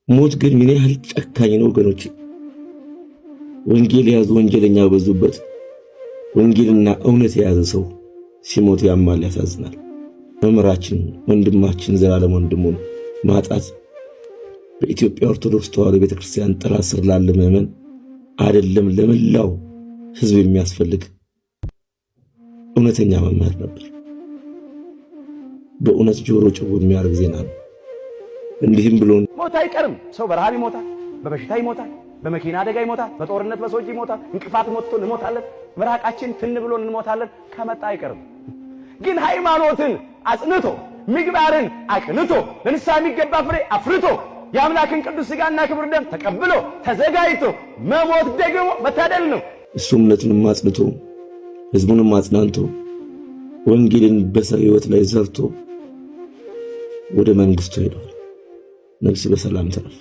ሞት ግን ምን ያህል ጨካኝ ነው ወገኖች! ወንጌል የያዙ ወንጀለኛ በዙበት ወንጌልና እውነት የያዘ ሰው ሲሞት ያማል፣ ያሳዝናል። መምህራችን ወንድማችን ዘላለም ወንድሙን ማጣት በኢትዮጵያ ኦርቶዶክስ ተዋሕዶ ቤተክርስቲያን ጥላ ስር ላለ ምዕመን አይደለም ለመላው ሕዝብ የሚያስፈልግ እውነተኛ መምህር ነበር። በእውነት ጆሮ ጭው የሚያደርግ ዜና ነው። እንዲህም ብሎ ሞት አይቀርም። ሰው በረሃብ ይሞታል፣ በበሽታ ይሞታል፣ በመኪና አደጋ ይሞታል፣ በጦርነት በሰው እጅ ይሞታል። እንቅፋት መጥቶ እንሞታለን። ምራቃችን ትን ብሎ እንሞታለን። ከመጣ አይቀርም። ግን ሃይማኖትን አጽንቶ ምግባርን አቅንቶ ለንስሐ የሚገባ ፍሬ አፍርቶ የአምላክን ቅዱስ ሥጋና ክቡር ደም ተቀብሎ ተዘጋጅቶ መሞት ደግሞ መታደል ነው። እሱ እምነቱንም አጽንቶ ህዝቡንም አጽናንቶ ወንጌልን በሰው ሕይወት ላይ ዘርቶ ወደ መንግስቱ ሄዷል። ነፍስ በሰላም ትረፍ።